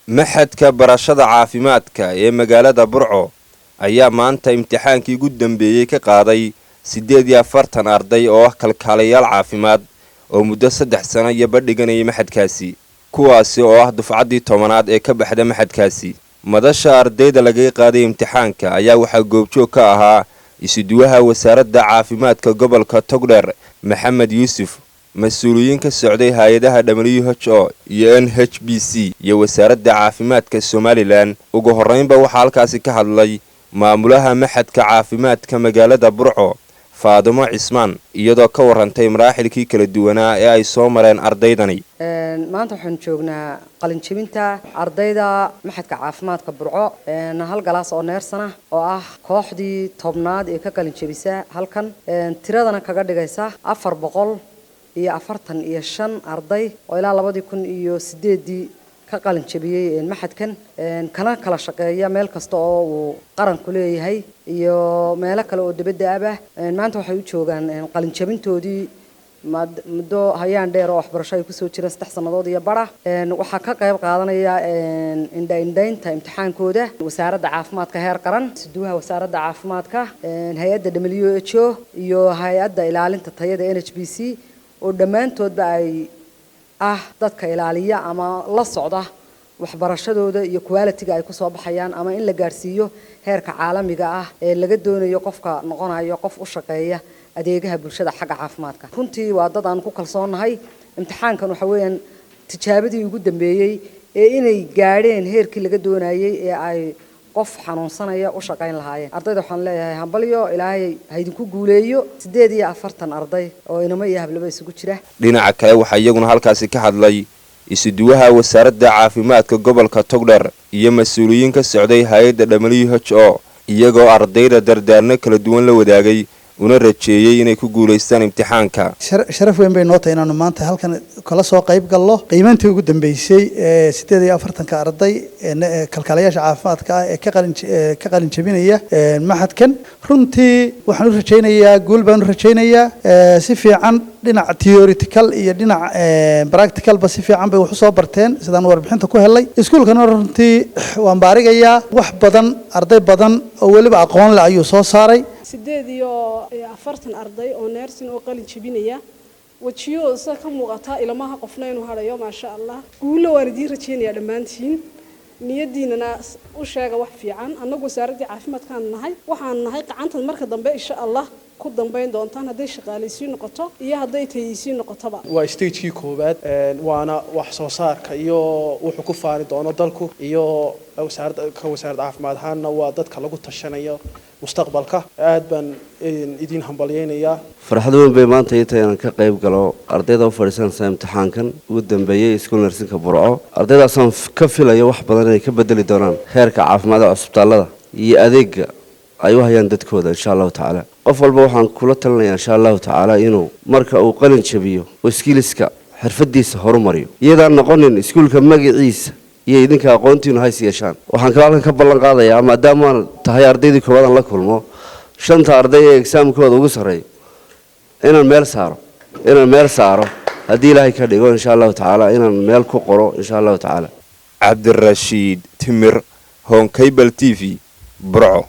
Machadka barashada caafimaadka ee magaalada Burco ayaa maanta imtixaankii ugu dambeeyey ka qaaday 48 arday oo ah kalkaalayaal caafimaad oo muddo 3 sano iyo badh dhiganayay machadkaasi, kuwaasi oo ah dufcaddii 10aad ee ka baxda machadkaasi. Madasha ardayda lagaga qaaday imtixaanka ayaa waxaa goobjoog ka ahaa isuduwaha wasaaradda caafimaadka gobolka Togdheer, Maxamed Yuusuf, mas-uuliyiin ka socday hay-adaha WHO iyo NHBC iyo wasaaradda caafimaadka Somaliland. Ugu horreynba waxaa halkaasi ka hadlay maamulaha machadka caafimaadka magaalada Burco, Faadimo Cismaan, iyadoo ka warantay maraaxilkii kala duwanaa ee ay soo mareen ardaydani. Maanta waxaanu joognaa qalinjebinta ardayda machadka caafimaadka Burco, hal class oo nursing ah oo ah kooxdii 10aad ee ka qalinjebisa halkan, tiradana kaga dhigaysa 445 arday oo ilaa 2008-dii ka qalin jebiyey machadkan, kana kala shaqeeya meel kasta oo uu qaranku leeyahay iyo meelo kale oo dibadda abah. Maanta waxay u joogaan qalin jebintoodii muddo hayaan dheer oo waxbarasho ay kusoo jireen, 3 sannadood iyo bara. Waxaa ka qayb qaadanaya indha-indhaynta imtixaankooda wasaaradda caafimaadka heer qaran, isuduwaha wasaaradda caafimaadka, hay-adda WHO iyo hay-adda ilaalinta tayada NHBC, oo dhammaantoodba ay ah dadka ilaaliya ama la socda waxbarashadooda iyo quality-ga ay kusoo baxayaan ama in la gaarsiiyo heerka caalamiga ah ee laga doonayo qofka noqonayo qof u shaqeeya adeegaha bulshada xagga caafimaadka. Runtii waa dad aan ku kalsoonnahay. Imtixaankan waxa weeyaan tijaabadii ugu dambeeyey ee inay gaadheen heerkii laga doonayay ee ay qof xanuunsanaya u shaqayn lahaayeen. Ardayda waxaan leeyahay hambalyo, Ilaahay ha idinku guuleeyo. 48 arday oo inamo iyo hablaba isugu jira. Dhinaca kale waxaa iyaguna halkaasi ka hadlay isuduwaha wasaaradda caafimaadka gobolka Togdher iyo mas-uuliyiin ka socday hay-adda WHO, iyagoo ardayda dardaarno kala duwan la wadaagay una rajeeyey inay ku guulaystaan imtixaanka. Sharaf weyn bay noo tahay inaanu maanta halkan kala soo qayb gallo qiimayntii ugu dambeysay ee 48-ka arday ee kalkaalayaasha caafimaadka ah ee ka qalin jebinaya machadkan. Runtii waxaan u rajaynayaa guul baan u rajaynayaa. Si fiican dhinac theoretical iyo dhinac practicalba si fiican bay wax usoo barteen sidaan warbixinta ku helay iskuulkana. Runtii waan baarigayaa wax badan, arday badan oo weliba aqoon leh ayuu soo saaray. 48 arday oo nursing oo qalin jebinaya, wejiyo sida ka muuqata ilamaha qofna inuu hadhayo. Maasha Allah, guulo waan idiin rajeynayaa dhammaantiin. Niyadiinana u sheega wax fiican. Annagu wasaaraddii caafimaadkaan nahay, waxaan nahay gacantan marka dambe insha Allah ku dambayn doontaan hadday shaqaalaysiin noqoto iyo hadday tayaysiin noqotoba. Waa stagekii koowaad, waana wax soo saarka iyo wuxuu ku faani doono dalku iyo wasaaradda ka wasaaradda caafimaad ahaanna waa dadka lagu tashanayo mustaqbalka. Aad baan idiin hambalyeynayaa. Farxad weyn bay maanta ii tahay inaan ka qayb galo ardayda u fadhiisanaysa imtixaankan ugu dambeeyey iskuul nursingka Burco. Ardaydaasaan ka filayo wax badan inay ka bedeli doonaan heerka caafimaadka cusbitaallada iyo adeega ay u hayaan dadkooda, insha Allahu tacaala. Qof walba waxaan kula talinayaa, insha Allahu tacaala, inuu marka uu qalin jabiyo oo skillska xirfadiisa horumariyo, iyadaan noqonin iskuulka magaciisa iyo idinka aqoontiinu hays yeeshaan. Waxaan kaloo halkan ka ballan qaadayaa, maadaamaan tahay ardaydii koowaad aan la kulmo, shanta arday ee exaamkooda ugu sarreeyo inaan meel saaro haddii Ilaahay ka dhigo, insha Allahu tacaala, inaan meel ku qoro, insha Allahu tacaala. Cabdirashiid Timir, Horn Cable TV, Burco.